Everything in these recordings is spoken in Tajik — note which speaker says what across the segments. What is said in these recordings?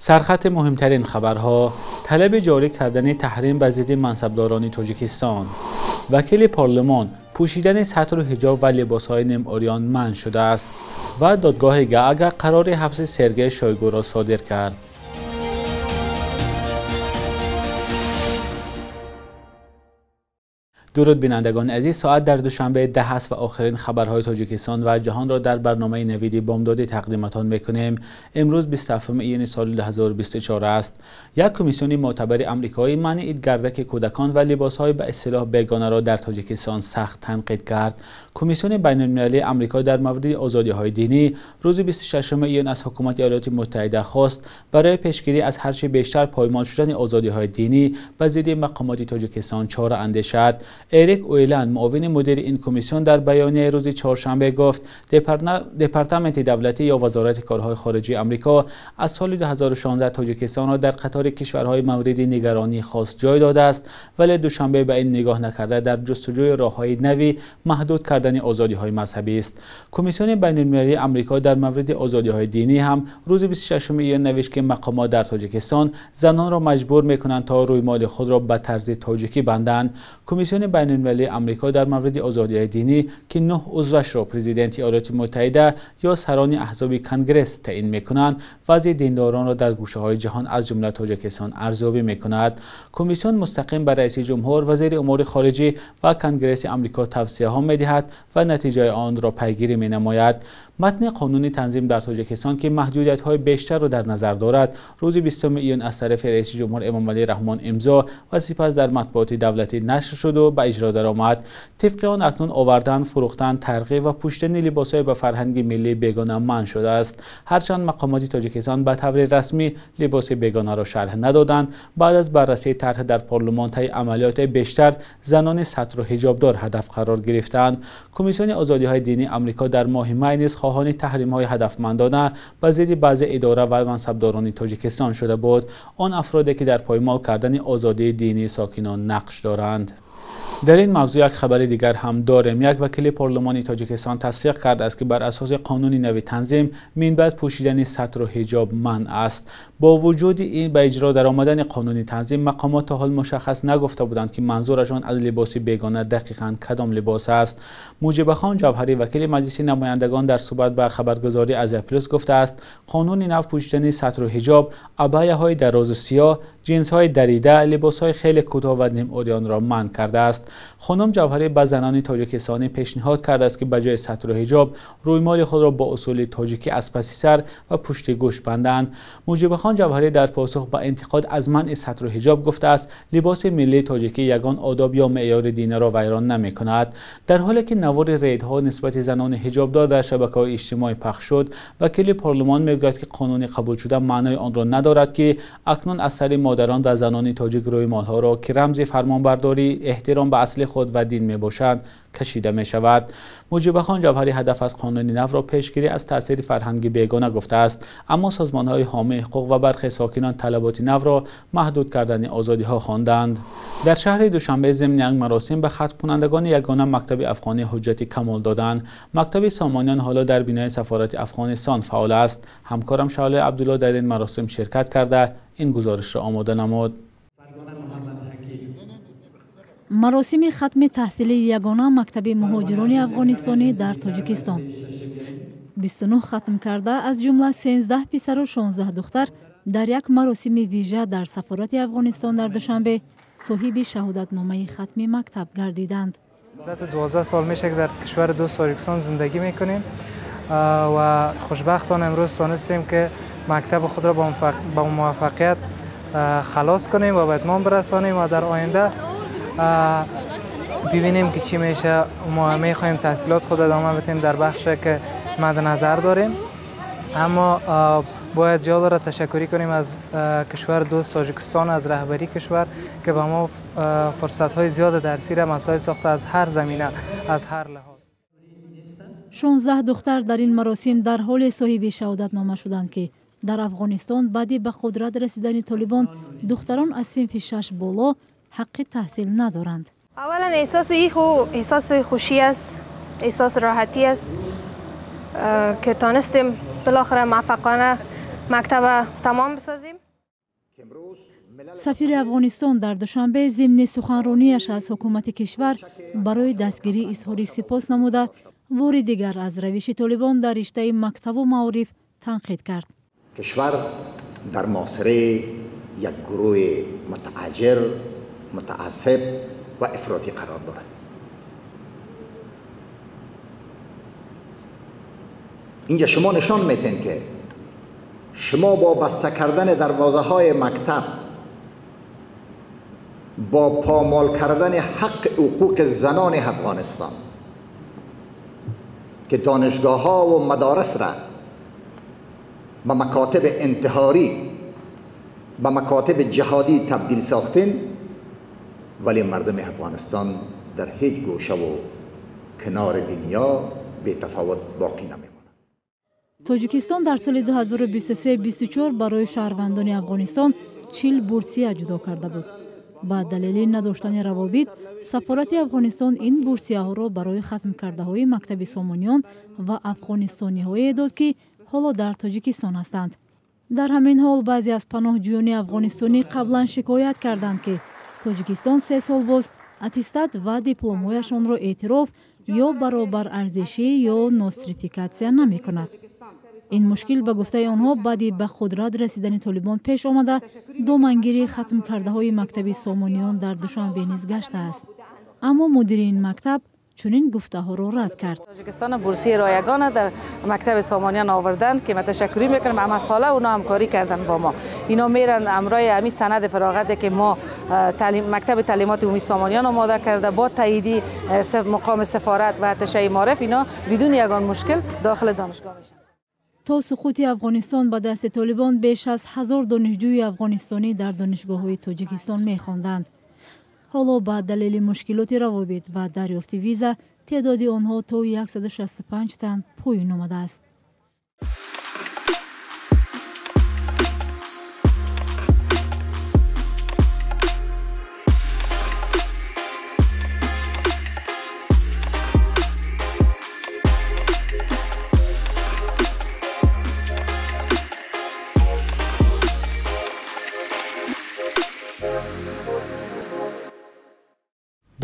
Speaker 1: Сархати муҳимтарин хабарҳо: талаби ҷорӣ кардани таҳрим ба зидди мансабдорони Тоҷикистон, вакили парлумон пӯшидани сатру ҳиҷоб ва либосҳои нимориён манъ шудааст ва додгоҳи Гаага қарори ҳабси Сергей Шойгуро содир кард. Дуруд бинандагони азиз, соат дар Душанбе 10 аст ва охирин хабарҳои Тоҷикистон ва ҷаҳонро дар барномаи Навиди Бомдодӣ тақдиматон мекунем. Имрӯз 27 июни соли 2024 аст. Як комиссиони мӯътабари амрикоӣ манъи идгардаки кӯдакон ва либосҳои ба истилоҳ бегонаро дар Тоҷикистон сахт танқид кард. Комиссиони байналмилалии Амрико дар мавриди озодиҳои динӣ рӯзи 26 июн аз ҳукумати Иёлоти Муттаҳида хост барои пешгирӣ аз ҳарчи бештар поймол шудани озодиҳои динӣ ба зидди мақомоти Тоҷикистон чора андешад. Эрик Уйланд, муовини мудири ин комиссион, дар баёнияи рӯзи чоршанбе гуфт департаменти давлатӣ ё вазорати корҳои хориҷии Амрико аз соли 2016 Тоҷикистонро дар қатори кишварҳои мавриди нигаронии хос ҷой додааст, вале Душанбе ба ин нигоҳ накарда дар ҷустуҷӯи роҳҳои нави маҳдуд кардани озодиҳои мазҳабӣ аст. Комиссиони байналмилалии Амрико дар мавриди озодиҳои динӣ ҳам рӯзи 26 июн навишт, ки мақомот дар Тоҷикистон занонро маҷбур мекунанд то рӯймоли худро ба тарзи тоҷикӣ банданд. Комиссиони байналмилалии Амрико дар мавриди озодиҳои динӣ, ки 9 узвашро президенти Иёлоти Муттаҳида ё сарони аҳзоби Конгресс таъин мекунанд, вазъи диндоронро дар гӯшаҳои ҷаҳон аз ҷумла Тоҷикистон арзёбӣ мекунад. Комиссион мустақим ба раиси ҷумҳур, вазири умури хориҷӣ ва Конгресси Амрико тавсияҳо медиҳад ва натиҷаи онро пайгирӣ менамояд. Матни қонуни танзим дар Тоҷикистон, ки маҳдудиятҳои бештарро дар назар дорад, рӯзи 20 июн аз тарафи раиси ҷумҳур Эмомалӣ Раҳмон имзо ва сипас дар матбуоти давлатӣ нашр шуду ба иҷро даромад. Тибқи он акнун овардан, фурӯхтан, тарғиб ва пӯшидани либосҳои ба фарҳанги миллии бегона манъ шудааст. Ҳарчанд мақомоти Тоҷикистон ба таври расмӣ либоси бегонаро шарҳ надоданд, баъд аз баррасии тарҳ дар парлумон таи амалиёти бештар занони сатру ҳиҷобдор ҳадаф қарор гирифтанд. Комиссиони озодиҳои динии Амрико дар моҳи май низ хоҳони таҳримҳои ҳадафмандона ба зидди баъзе идора ва мансабдорони Тоҷикистон шуда буд. Он афроде ки дар поймол кардани озодии динии сокинон нақш доранд. Дар ин мавзӯъ як хабари дигар ҳам дорем. Як вакили парлумони Тоҷикистон тасдиқ кардааст, ки бар асоси қонуни нави танзим минбаъд пӯшидани сатру ҳиҷоб манъ аст. Бо вуҷуди ин ба иҷро даромадани қонуни танзим, мақомот то ҳол мушаххас нагуфта буданд, ки манзурашон аз либоси бегона дақиқан кадом либос аст. Муҷибахон Ҷавҳарӣ, вакили Маҷлиси намояндагон, дар суҳбат ба хабаргузории Азия Плюс гуфтааст, қонуни нав пӯшидани сатру ҳиҷоб, абаяҳои дарозу сиёҳ, ҷинсҳои дарида, либосҳои хеле кӯтоҳ ва нимориёнро манъ кардааст. Хонум Ҷавҳарӣ ба занони тоҷикистонӣ пешниҳод кардааст, ки ба ҷои сатру ҳиҷоб рӯймоли худро бо усули тоҷикӣ аз паси сар ва пушти гӯш банданд. Муҷибахон Ҷавҳарӣ дар посух ба интиқод аз манъи сатру ҳиҷоб гуфтааст, либоси миллии тоҷикӣ ягон одоб ё меъёри диниро вайрон намекунад. Дар ҳоле ки навори рейдҳо нисбати занони ҳиҷобдор дар шабакаҳои иҷтимоӣ пахш шуд, вакили парлумон мегӯяд, ки қонуни қабулшуда маънои онро надорад, ки акнун аз сари модарон ва занони тоҷик рӯймолҳоро, ки рамзи фармонбардорӣ, эҳтиром ба асли худ ва дин мебошанд, кашида мешавад. Муҷибахон Ҷавҳарӣ ҳадаф аз қонуни навро пешгирӣ аз таъсири фарҳанги бегона гуфтааст, аммо созмонҳои ҳомии ҳуқуқ ва бархе сокинон талаботи навро маҳдуд кардани озодиҳо хонданд. Дар шаҳри Душанбе зимни як маросим ба хатмкунандагони ягона мактаби афғонӣ ҳуҷҷати камол доданд. Мактаби Сомониён ҳоло дар бинои сафорати Афғонистон фаъол аст. Ҳамкорам Шаҳлои Абдулло дар ин маросим ширкат карда ин гузоришро омода намуд.
Speaker 2: Маросими хатми таҳсили ягона мактаби муҳоҷирони афғонистонӣ дар Тоҷикистон. 29 хатм карда, аз ҷумла 13 писару 16 духтар дар як маросими вижа дар сафорати Афғонистон дар Душанбе соҳиби шаҳодатномаи хатми мактаб гардиданд.
Speaker 3: муддати 12 сол мешавад, ки дар кишвари дӯст Тоҷикистон зиндагӣ мекунем ва хушбахтона имрӯз тонистем, ки мактаби худро ба муваффақият халос кунем ва ба итмом бирасонем ва дар оянда бибинем, ки чӣ меша. Мо мехоҳем таҳсилот худ идома бидиҳем дар бахше, ки мад назар дорем, аммо бояд ҷо дорад ташаккурӣ кунем аз кишвари дӯст Тоҷикистон, аз раҳбарии кишвар, ки ба мо фурсатҳои зиёди дарсиро масоид сохта аз ҳар замина, аз ҳар лиҳоз.
Speaker 2: 16 духтар дар ин маросим дар ҳоле соҳиби шаҳодатнома шуданд, ки дар Афғонистон баъди ба қудрат расидани Толибон духтарон аз синфи шаш боло ҳаққи таҳсил надоранд.
Speaker 4: اولا احساس احساس خوشی است، احساس راحتی است که تانستیم بالاخره موفقانه مکتب تمام بسازیم.
Speaker 2: سفیر افغانستان در دوشنبه ضمن سخنرانیش از حکومت کشور برای دستگیری اظهار سپاس نموده بار دیگر از روش طالبان در رشته مکتب و معارف تنقید کرد.
Speaker 5: کشور در محاصره یک گروه متعجر، متعصب و افراطی قرار دارد. اینجا شما نشان میتین که شما با بسته کردن دروازه های مکتب، با پامال کردن حق حقوق زنان افغانستان که دانشگاه ها و مدارس را به مکاتب انتحاری، به مکاتب جهادی تبدیل ساختین، ولی مردم افغانستان در هیچ گوشه و کنار دنیا به تفاوت باقی نمیماند.
Speaker 2: тоҷикистон дар соли 2023-24 барои шаҳрвандони афғонистон 40 бурсия ҷудо карда буд. Ба далели надоштани равобит, сафорати Афғонистон ин бурсияҳоро барои хатмкардаҳои мактаби Сомониён ва афғонистониҳое дод, ки ҳоло дар Тоҷикистон ҳастанд. Дар ҳамин ҳол баъзе аз паноҳҷӯёни афғонистонӣ қаблан шикоят карданд, ки Тоҷикистон 3 сол боз аттестат ва дипломҳояшонро эътироф ё баробарарзишӣ ё нострификатсия намекунад. Ин мушкил ба гуфтаи онҳо баъди ба қудрат расидани Толибон пеш омада, домангирии хатмкардаҳои мактаби Сомониён дар Душанбе низ гаштааст. Аммо мудири ин мактаб чунин гуфтаҳоро рад кард.
Speaker 6: тоҷикистон бурсии ройгон дар мактаби Сомониён оварданд, ки ма ташаккурӣ мекунам. Ҳама сола اونا ҳамкорӣ карданд бо мо. Ино меран ҳамроҳи ҳамин санад фароғате ки мо мактаби таълимоти умумии Сомониён омода карда бо таъйиди мақоми сафорат ва атташаи маориф, ино бидуни ягон мушкил дохили донишгоҳ мешаванд.
Speaker 2: То суқути Афғонистон ба дасти Толибон беш аз 1000 донишҷӯи афғонистонӣ дар донишгоҳҳои Тоҷикистон мехонданд. Ҳоло ба далели мушкилоти равобит ва дарёфти виза теъдоди онҳо то 165 тан поён омадааст.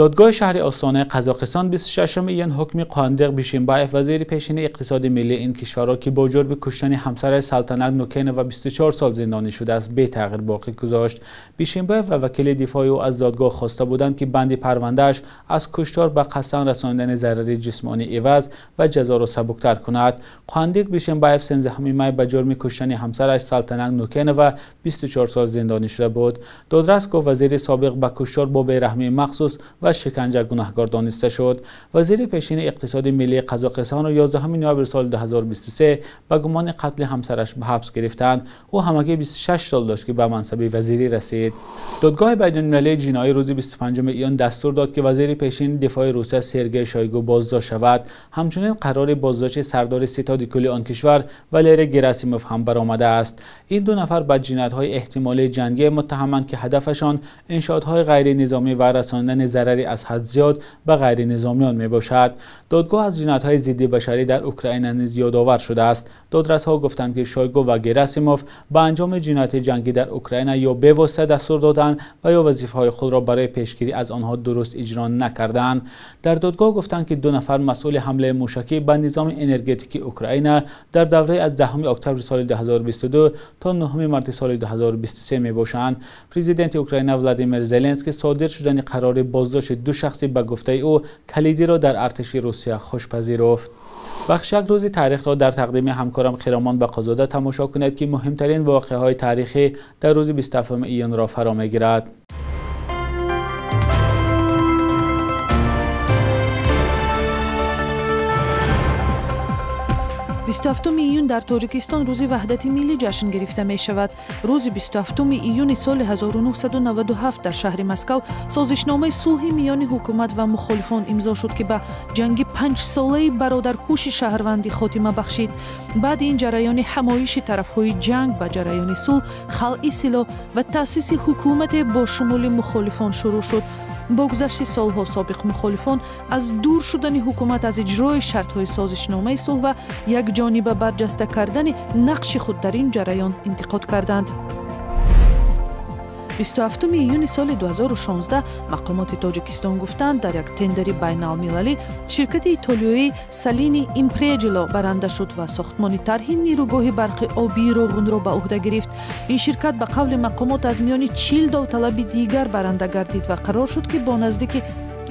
Speaker 1: Додгоҳи шаҳри Остонаи Қазоқистон 26 июн ҳукми Қуандиқ Бишимбаев, вазири пешини иқтисоди миллии ин кишварро, ки бо ҷурми куштани ҳамсараш Салтанат Нукенова 24 сол зиндонӣ шудааст, бетағйир боқӣ гузошт. Бишимбаев ва вакили дифои ӯ аз додгоҳ хоста буданд, ки банди парвандааш аз куштор ба қасдан расонидани зарари ҷисмонӣ иваз ва ҷазоро сабуктар кунад. Қуандиқ Бишимбаев 13 май ба ҷурми куштани ҳамсараш Салтанат Нукенова 24 сол зиндонӣ шуда буд. Додрас гуфт вазири собиқ ба куштор бо бераҳмии махсус ва шиканҷа гунаҳкор дониста шуд. Вазири пешини иқтисоди миллии Қазоқистонро 11 ноябри соли 2023 ба гумони қатли ҳамсараш ба ҳабс гирифтанд. Ӯ ҳамагӣ 26 сол дошт, ки ба мансаби вазирӣ расид. Додгоҳи байналмилалии ҷиноӣ рӯзи 25 июн дастур дод, ки вазири пешини дифои Русия Сергей Шойгу боздошт шавад. Ҳамчунин қарори боздошти сардори ситоди кулли он кишвар Валерий Герасимов ҳам баромадааст. Ин ду нафар ба ҷиноятҳои эҳтимолии ҷангӣ муттаҳаманд, ки ҳадафашон иншоотҳои ғайринизомӣ ва расондани зарари аз ҳад зиёд ба ғайринизомиён мебошад. Додгоҳ аз ҷиноятҳои зидди башарӣ дар Украина низ ёдовар шудааст. Додрасҳо гуфтанд, ки Шойгу ва Герасимов ба анҷоми ҷинояти ҷангӣ дар Украина ё бевосита дастур доданд ва ё вазифаҳои худро барои пешгирӣ аз онҳо дуруст иҷро накарданд. Дар додгоҳ гуфтанд, ки ду нафар масъули ҳамлаи мушакӣ ба низоми энергетикии Украина дар давраи аз 10 октябри соли 2022 то 9 марти соли 2023 мебошанд. Президенти Украина Владимир Зеленский содир шудани қарори боздошти ду шахси ба гуфтаи ӯ калидиро дар артиши Русия хушпазируфт. Бахши як рӯзи таърихро дар тақдими ҳамкорам Хиромон Бақозода тамошо кунед, ки муҳимтарин воқеаҳои таърихӣ дар рӯзи 27 июнро фаро мегирад.
Speaker 7: 27 июн дар Тоҷикистон рӯзи ваҳдати миллӣ ҷашн гирифта мешавад. Рӯзи 27 июни соли 1997 дар шаҳри Москав созишномаи сулҳи миёни ҳукумат ва мухолифон имзо шуд, ки ба ҷанги панҷсолаи бародаркуши шаҳрвандӣ хотима бахшид. Баъди ин ҷараёни ҳамоиши тарафҳои ҷанг ба ҷараёни сулҳ, халъи силоҳ ва таъсиси ҳукумате бо шумули мухолифон шурӯъ шуд. Бо гузашти солҳо собиқ мухолифон аз дур шудани ҳукумат аз иҷрои шартҳои созишномаи сулҳ ва якҷо Якҷониба барҷаста кардани нақши худ дар ин ҷараён интиқод карданд. 27 июни соли 2016 мақомоти Тоҷикистон гуфтанд, дар як тендери байналмилалӣ ширкати итолиёии Салини Импреҷило баранда шуд ва сохтмони тарҳи нерӯгоҳи барқи обии Роғунро ба уҳда гирифт. Ин ширкат ба қавли мақомот аз миёни 40 довталаби дигар баранда гардид ва қарор шуд, ки бо наздики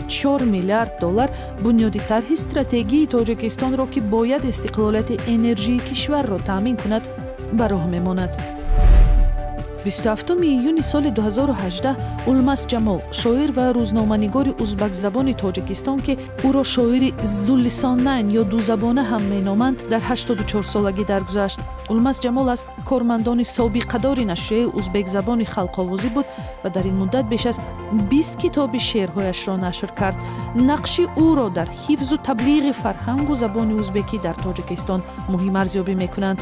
Speaker 7: 4 миллиард доллар бунёди тарҳи стратегии Тоҷикистонро, ки бояд истиқлолияти энержии кишварро таъмин кунад, ба роҳ мемонад. 27 июни соли 2018 Улмас Ҷамол, шоир ва рӯзноманигори узбакзабони Тоҷикистон, ки ӯро шоири зуллисонайн ё дузабона ҳам меноманд, дар 84 солагӣ даргузашт. Улмас Ҷамол аз кормандони собиқадори нашрияи узбекзабони Халқовозӣ буд ва дар ин муддат беш аз 20 китоби шеърҳояшро нашр кард. Нақши ӯро дар ҳифзу таблиғи фарҳангу забони узбекӣ дар Тоҷикистон муҳим арзёбӣ мекунанд.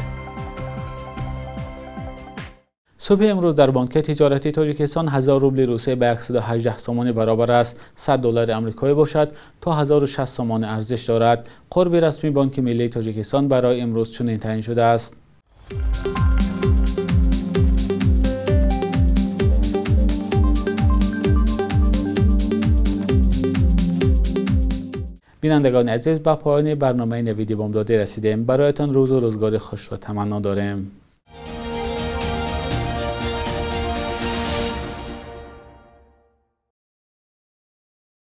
Speaker 1: Субҳи имрӯз дар бонки тиҷоратии Тоҷикистон 1000 рубли Русия ба 118 сомонӣ баробар аст. 100 доллари амрикоӣ бошад то 1060 сомонӣ арзиш дорад. Қурби расмии Бонки миллии Тоҷикистон барои имрӯз чунин таъин шудааст. Бинандагони азиз, ба поёни барномаи Навиди Бомдодӣ расидем. Бароятон рӯзу рӯзгори хушро таманно дорем.